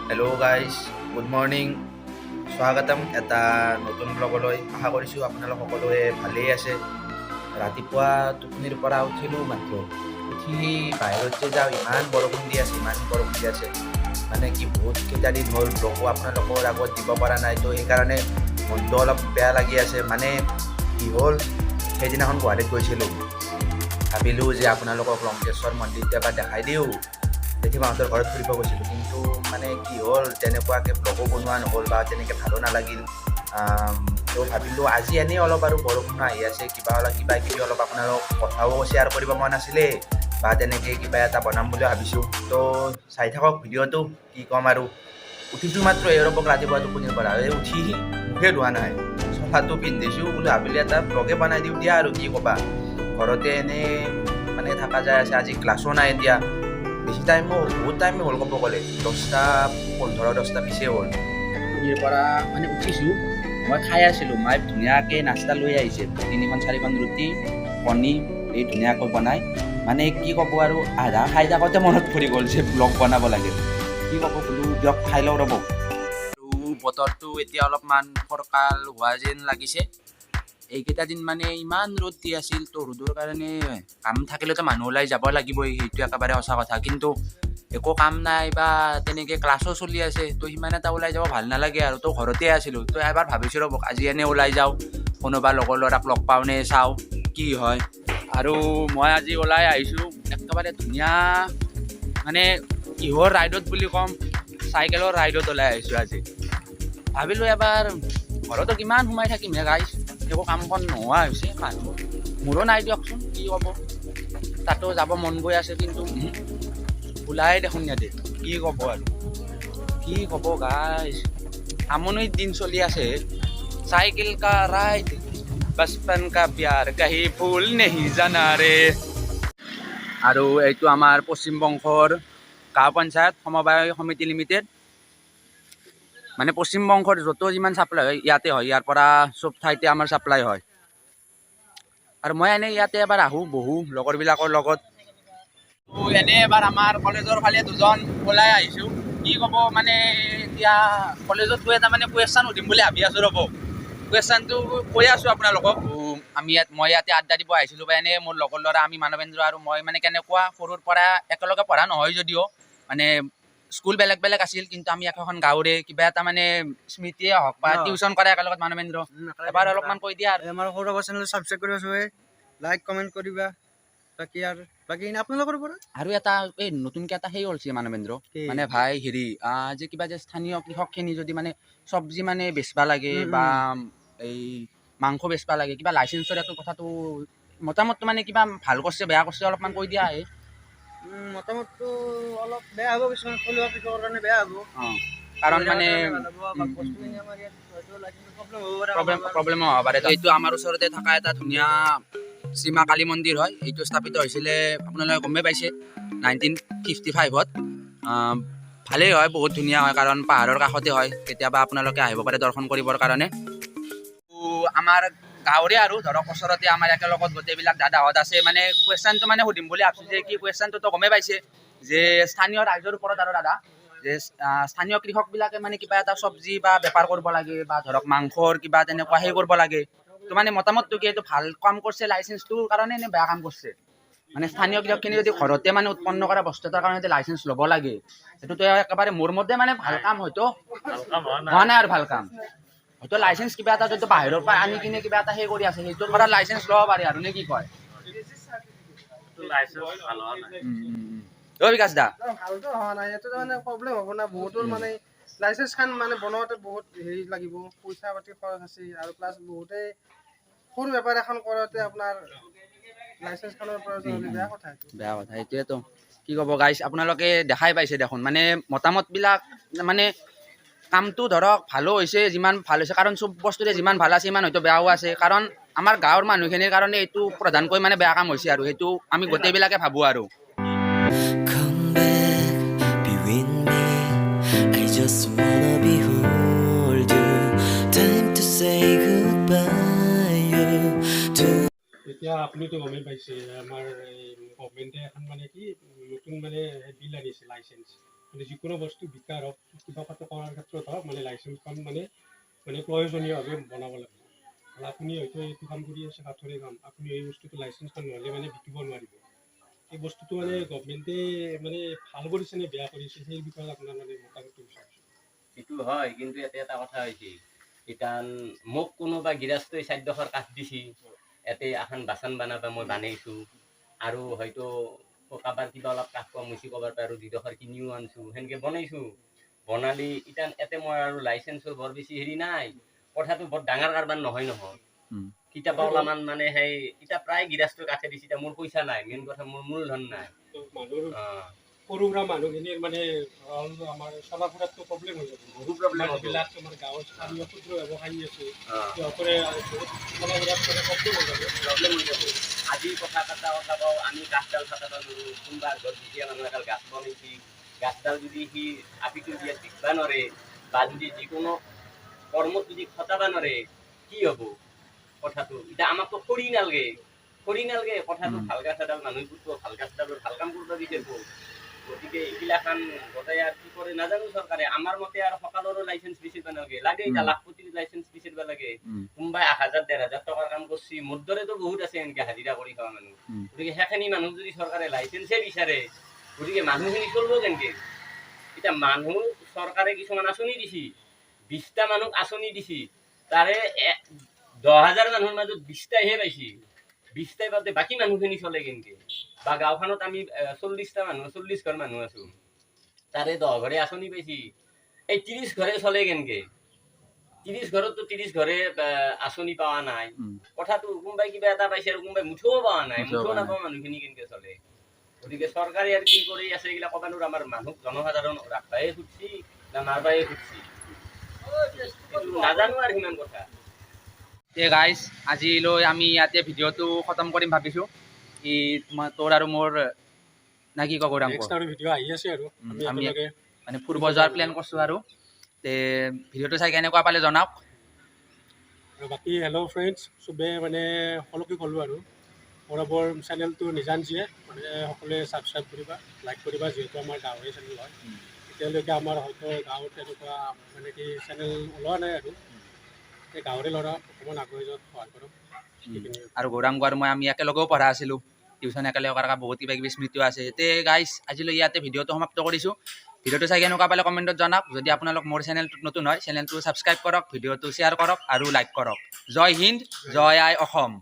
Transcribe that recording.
Hello' guys, good morning, স্বাগতম এটা নতুন ব্লগলৈ। আশা কৰিছোঁ আপোনালোক সকলোৱে ভালেই আছে। ৰাতিপুৱা টোপনিৰ পৰা উঠিলোঁ মাত্ৰ। উঠি বাহিৰত যে যাওঁ, ইমান বৰষুণ দি আছে, ইমান বৰষুণ দি আছে। মানে কি, বহুত কেইটা দিন হ'ল ব্লগো আপোনালোকৰ আগত দিব পৰা নাই, তো সেইকাৰণে মনটো অলপ বেয়া লাগি আছে। মানে কি হ'ল, সেইদিনাখন গুৱাহাটীত গৈছিলোঁ। ভাবিলোঁ যে আপোনালোকক লংকেশ্বৰ মন্দিৰটো এবাৰ দেখাই দিওঁ। জেঠীমাহঁতৰ ঘৰত ফুৰিব গৈছিলোঁ, কিন্তু মানে কি হ'ল, তেনেকুৱাকৈ ব্লগো বনোৱা নহ'ল বা তেনেকৈ ভালো নালাগিল। তো ভাবিলোঁ আজি এনেই অলপ আৰু বৰষুণো আহি আছে, কিবা অলপ কিবা কিবি অলপ আপোনালোক কথাও শ্বেয়াৰ কৰিব মন আছিলে বা তেনেকৈ কিবা এটা বনাম বুলি ভাবিছোঁ। তো চাই থাকক ভিডিঅ'টো। কি ক'ম আৰু, উঠিছোঁ মাত্ৰ এই ৰ'বক ৰাতিপুৱা টোপনিৰ পৰা। এই উঠি মুখে ধোৱা নাই, চোলাটো পিন্ধিছোঁ। বোলো ভাবিলে এটা ব্লগে বনাই দিওঁ দিয়া। আৰু কি ক'বা, ঘৰতে এনেই মানে থকা যায় আছে। আজি ক্লাছো নাই। এতিয়া বেছি টাইমো, বহুত টাইমে হ'ল ক'ব গ'লে, 10টা 15, 10টা 20 হ'ল। টোপনিৰ পৰা মানে উঠিছোঁ। মই খাই আছিলোঁ, মায়ে ধুনীয়াকৈ নাস্তা লৈ আহিছে, তিনিখন চাৰিখন ৰুটি, কণী এই ধুনীয়াকৈ বনাই। মানে কি ক'ব আৰু, আধা খাই থাকোঁতে মনত পৰি গ'ল যে ব্লগ বনাব লাগে। কি ক'ব, বোলো দিয়ক খাই লওঁ ৰ'ব। আৰু বতৰটো এতিয়া অলপমান ফৰকাল হোৱা যেন লাগিছে। এইকেইটা দিন মানে ইমান ৰ'দ দি আছিল, তো ৰ'দৰ কাৰণে কাম থাকিলেতো মানুহ ওলাই যাব লাগিবই, সেইটো একেবাৰে সঁচা কথা। কিন্তু একো কাম নাই বা তেনেকৈ ক্লাছো চলি আছে, তো সিমান এটা ওলাই যাব ভাল নালাগে আৰু। তো ঘৰতে আছিলোঁ। তো এবাৰ ভাবিছোঁ ৰ'ব, আজি এনেই ওলাই যাওঁ, কোনোবা লগৰ ল'ৰাক লগ পাওঁ নে চাওঁ কি হয়। আৰু মই আজি ওলাই আহিছোঁ একেবাৰে ধুনীয়া, মানে কিহৰ ৰাইডত বুলি ক'ম, চাইকেলৰ ৰাইডত ওলাই আহিছোঁ আজি। ভাবিলোঁ এবাৰ, ঘৰতো কিমান সোমাই থাকিম হে গাইছ, একো কাম বন নোহোৱা হৈছে মানুহ, মোৰো নাই দিয়কচোন। কি ক'ব, তাতো যাব মন গৈ আছে, কিন্তু ওলাই দেখোন ইয়াতে। কি ক'ব আৰু, কি ক'ব গাইছ, আমনিৰ দিন চলি আছে। साइकिल का राइड, बचपन का प्यार कहीं भूल नहीं जाना रे। আৰু এইটো আমাৰ পশ্চিম বংশৰ গাঁও পঞ্চায়ত সমবায় সমিতি লিমিটেড। মানে পশ্চিম বংশৰ য'ত যিমান চাপ্লাই হয় ইয়াতে হয়, ইয়াৰ পৰা চব ঠাইতে আমাৰ চাপ্লাই হয়। আৰু মই এনেই ইয়াতে এবাৰ আহোঁ, বহোঁ লগৰবিলাকৰ লগত। এনেই এবাৰ আমাৰ কলেজৰ ফালে দুজন ওলাই আহিছোঁ। কি ক'ব, মানে এতিয়া কলেজত গৈ এটা মানে কুৱেশ্যন সুধিম বুলি ভাবি আছোঁ। ৰ'ব, কুৱেশ্যনটো কৈ আছোঁ আপোনালোকক। আমি ইয়াত, মই ইয়াতে আড্ডা দিব আহিছিলোঁ বা এনেই মোৰ লগৰ ল'ৰা, আমি মানৱেন্দ্ৰ আৰু মই মানে কেনেকুৱা, সৰুৰ পৰা একেলগে পঢ়া নহয় যদিও, মানে স্কুল বেলেগ বেলেগ আছিল, কিন্তু আমি একেখন গাঁৱৰে। কিবা এটা মানে স্মৃতিয়ে হওক বা টিউচন কৰা একেলগত। মানৱেন্দ্ৰ, এবাৰ অলপমান কৈ দিয়া আৰু। আমাৰ সৌৰভ চেনেল ছাবস্ক্ৰাইব কৰিবা চবে, লাইক কমেণ্ট কৰিবা। বাকী আৰু বাকী আপোনালোকৰ পৰা আৰু এটা এই নতুনকে এটা সেই ওলছে মানৱেন্দ্ৰ। কি? মানে ভাই হেৰি যে কিবা যে স্থানীয় কৃষকখিনি যদি মানে চব্জি মানে বেচবা লাগে বা এই মাংস বেচবা লাগে, কিবা লাইচেঞ্চৰ এইটো কথাটো মতামতটো মানে কিবা ভাল কৰিছে, বেয়া কৰিছে, অলপমান কৈ দিয়া হে। মতামতটো অলপ বেয়া হ'ব, কিছুমান থলুৱা কৃষকৰ কাৰণে বেয়া হ'ব। অঁ, কাৰণ মানে ভাল হ'ব বা বস্তুখিনি আমাৰ ইয়াত হয়তো লাইচেঞ্চৰ প্ৰব্লেম হ'ব পাৰে। প্ৰব্লেম কাৰোবাৰ। প্ৰব্লেমো হ'ব পাৰে। এইটো আমাৰ ওচৰতে থকা এটা ধুনীয়া শ্ৰীমা কালী মন্দিৰ হয়। এইটো স্থাপিত হৈছিলে, আপোনালোকে গমেই পাইছে, 1955ত। ভালেই হয়, বহুত ধুনীয়া হয়, কাৰণ পাহাৰৰ কাষতে হয়। কেতিয়াবা আপোনালোকে আহিব পাৰে দৰ্শন কৰিবৰ কাৰণে। তো আমাৰ গাঁৱৰে আৰু ধৰক ওচৰতে আমাৰ একেলগত গোটেইবিলাক দাদাহঁত আছে। মানে কুৱেশ্যনটো মানে সুধিম বুলি ভাবছোঁ যে কি কুৱেশ্যনটোতো গমেই পাইছে যে স্থানীয় ৰাইজৰ ওপৰত আৰু দাদা যে স্থানীয় কৃষকবিলাকে মানে কিবা এটা চব্জি বা বেপাৰ কৰিব লাগে বা ধৰক মাংসৰ কিবা তেনেকুৱা সেই কৰিব লাগে, তো মানে মতামতটো কি, এইটো ভাল কাম কৰিছে লাইচেঞ্চটোৰ কাৰণে নে বেয়া কাম কৰিছে? মানে স্থানীয় কৃষকখিনি যদি ঘৰতে মানে উৎপন্ন কৰা বস্তু এটাৰ কাৰণে যদি লাইচেঞ্চ ল'ব লাগে, সেইটোতো একেবাৰে মোৰ মতে মানে ভাল কাম হয়তো হোৱা নাই। আৰু ভাল কাম হয়তো লাইচেঞ্চ কিবা এটা যদি বাহিৰৰ পৰা আনি কিনে কিবা এটা সেই কৰি আছে, সেইটোৰ পৰা লাইচেঞ্চ ল'ব পাৰি আৰু, নে কি কয়? অ বিকাশ দা। ভালটো হোৱা নাই এইটো, মানে প্ৰব্লেম হ'ব না বহুতৰ। মানে লাইচেঞ্চ খান মানে বনাওঁতে বহুত হেৰি লাগিব, পইচা পাতি খৰচ আছে। আৰু প্লাছ বহুতে সৰু বেপাৰ এখন কৰোঁতে আপোনাৰ লাইচেঞ্চ খনৰ প্ৰয়োজন হ'লে বেয়া কথা এইটো। বেয়া কথা, সেইটোৱেতো। কি ক'ব গাইছ, আপোনালোকে দেখাই পাইছে দেখোন, মানে মতামতবিলাক মানে কামটো ধৰক ভালো হৈছে, যিমান ভাল হৈছে, কাৰণ চব বস্তুৰে যিমান ভাল আছে সিমান হয়তো বেয়াও আছে। কাৰণ আমাৰ গাঁৱৰ মানুহখিনিৰ কাৰণে এইটো প্ৰধানকৈ মানে বেয়া কাম হৈছে আৰু সেইটো আমি গোটেইবিলাকে ভাবোঁ আৰু। Come back, be with me. I just wanna be hold you. Time to say goodbye. You to এতিয়া আপুনিতো গমেই পাইছে, আমাৰ এই গভমেণ্টে এখন মানে কি নতুন মানে বিল আনিছে, লাইচেঞ্চ মানে যিকোনো বস্তু বিকাৰ হওক, কিবা এটা কৰাৰ ক্ষেত্ৰত হওক, মানে লাইচেঞ্চখন মানে মানে প্ৰয়োজনীয়ভাৱে বনাব লাগিব। আৰু আপুনি হয়তো এইটো কাম কৰি আছে, কাঠৰে কাম, আপুনি এই বস্তুটো লাইচেঞ্চখন নহ'লে মানে বিকিব নোৱাৰিব। এই বস্তুটো মানে গভমেণ্টে মানে ভাল কৰিছে নে বেয়া কৰিছে, সেই বিষয়ে আপোনাৰ মানে মতামতটো বিচাৰিছোঁ। সেইটো হয়, কিন্তু ইয়াতে এটা কথা হৈছে, ইতান মোক কোনোবা গৃহস্থই চাৰিডোখৰ কাঠ দিছি, ইয়াতে এখন বাচন বনাবা মই বানাইছোঁ, আৰু হয়তো কাৰোবাৰ কিবা অলপ কাঠ কম হৈছে ক'ৰবাৰ পৰা আৰু দুডোখৰ কিনিও আনিছোঁ, সেনেকৈ বনাইছোঁ। বনালি ইতান ইয়াতে মই আৰু লাইচেঞ্চৰ বৰ বেছি হেৰি নাই, কথাটো বৰ ডাঙৰ কাৰবাৰ নহয় নহয়। কিতাপ অলপমান মানে সেই এতিয়া প্ৰায় গৃহস্থৰ কাঠে দিছে, এতিয়া মোৰ পইচা নাই, মেইন কথা মোৰ মূলধন নাই। মানুহৰ সৰু সুৰা মানুহখিনিৰ মানে ধৰক আমাৰ চলা ফুৰাতটো প্ৰব্লেম হৈ যাব। বহুত প্ৰব্লেম আমাৰ হ'ব। যিবিলাক আমাৰ গাঁৱৰ স্থানীয় ক্ষুদ্ৰ ব্যৱসায়ী আছে, সিহঁতৰে বহুত চলা ফুৰাত মানে প্ৰব্লেম হৈ যাব। প্ৰব্লেম হৈ যাব। আজি কথা এটা কথা কওঁ, আমি গাছডাল কাটাব নোৱাৰোঁ, কোনোবা ঘৰত দুখীয়া মানুহ এডাল গাছ বনাইছি, গাছডাল যদি সি আপিটো দিয়াত বিকবা নোৱাৰে বা যদি যিকোনো কৰ্মত যদি খটাব নোৱাৰে, কি হ'ব কথাটো? এতিয়া আমাকতো খৰি নালগে, খৰি নালগে, কথাটো ভাল গাছ এডাল মানুহে পুতব, ভাল গাছডালৰ ভাল কাম কৰিব বিচাৰিব। গতিকে এইগিলাখান গোটাই আৰু কি কৰে নাজানো চৰকাৰে। আমাৰ মতে আৰু সকলোৰো লাইচেঞ্চ বিচাৰিব নালাগে, লাগে এতিয়া লাখপতিৰ লাইচেঞ্চ বিচাৰিব লাগে। কোনোবাই 1000 1500 টকাৰ কাম কৰছি, মোৰ দৰেতো বহুত আছে এনেকে হাজিৰা কৰি খোৱা মানুহ। গতিকে সেইখিনি মানুহ যদি চৰকাৰে লাইচেঞ্চে বিচাৰে, গতিকে মানুহখিনি চলিব কেনেকে? এতিয়া মানুহ চৰকাৰে কিছুমান আঁচনি দিছি, 20টা মানুহক আঁচনি দিছি, তাৰে 10,000 মানুহৰ মাজত 20টাইহে পাইছি, 20টাই পাওঁতে বাকী মানুহখিনি চলে কেনেকে? বা গাঁওখনত আমি 40টা মানুহ, 40 ঘৰ মানুহ আছো, তাৰে 10 ঘৰে আঁচনি পাইছি, এই 30 ঘৰে চলে কেনেকে? 30 ঘৰততো 30 ঘৰে আঁচনি পোৱা নাই। কথাটো কোনোবাই কিবা এটা পাইছে আৰু কোনোবাই মুঠেও পোৱা নাই, মুঠেও নাপাওঁ, মানুহখিনি কেনেকে চলে? গতিকে চৰকাৰে আৰু কি কৰি আছে এইগিলা ক'ব নোৱাৰো। আমাৰ মানুহক জনসাধাৰণ ৰাখবাই খুজিছি না মাৰবাই খুজিছি এইটো নাজানো আৰু সিমান কথা। তে গাইজ, আজিলৈ আমি ইয়াতে ভিডিঅ'টো খতম কৰিম ভাবিছোঁ। ই তোমাৰ তোৰ আৰু মোৰ না কি কওঁ গৌৰাংগ? নেক্সট আৰু ভিডিঅ' আহি আছে আৰু আমি আমি একেলগে মানে ফুৰিব যোৱাৰ প্লেন কৰিছোঁ আৰু। তে ভিডিঅ'টো চাই কেনেকুৱা পালে জনাওক। আৰু বাকী হেল্ল' ফ্ৰেণ্ডছ, চবে মানে সকলোকে ক'লোঁ আৰু সৌৰভৰ চেনেলটো নিজান জীয়ে মানে সকলোৱে ছাবস্ক্ৰাইব কৰিবা, লাইক কৰিবা, যিহেতু আমাৰ গাঁৱৰে চেনেল হয়। এতিয়ালৈকে আমাৰ হয়তো গাঁৱত তেনেকুৱা মানে কি চেনেল ওলোৱা নাই আৰু এই গাঁৱৰে ল'ৰা অকণমান আগুৱাই যোৱাত সহায় কৰক, সেইখিনিয়ে। আৰু গৌৰাংগ আৰু মই আমি একেলগেও পঢ়া আছিলোঁ, টিউশ্যন একেলগে কৰা, বহুত কিবা কিবি স্মৃতিও আছে। তে গাইজ, আজিলৈ ইয়াতে ভিডিঅ'টো সমাপ্ত কৰিছোঁ। ভিডিঅ'টো চাই কেনেকুৱা পালে কমেণ্টত জনাওক। যদি আপোনালোক মোৰ চেনেলটোত নতুন হয়, চেনেলটো ছাবস্ক্ৰাইব কৰক, ভিডিঅ'টো শ্বেয়াৰ কৰক আৰু লাইক কৰক। জয় হিন্দ, জয় আই অসম।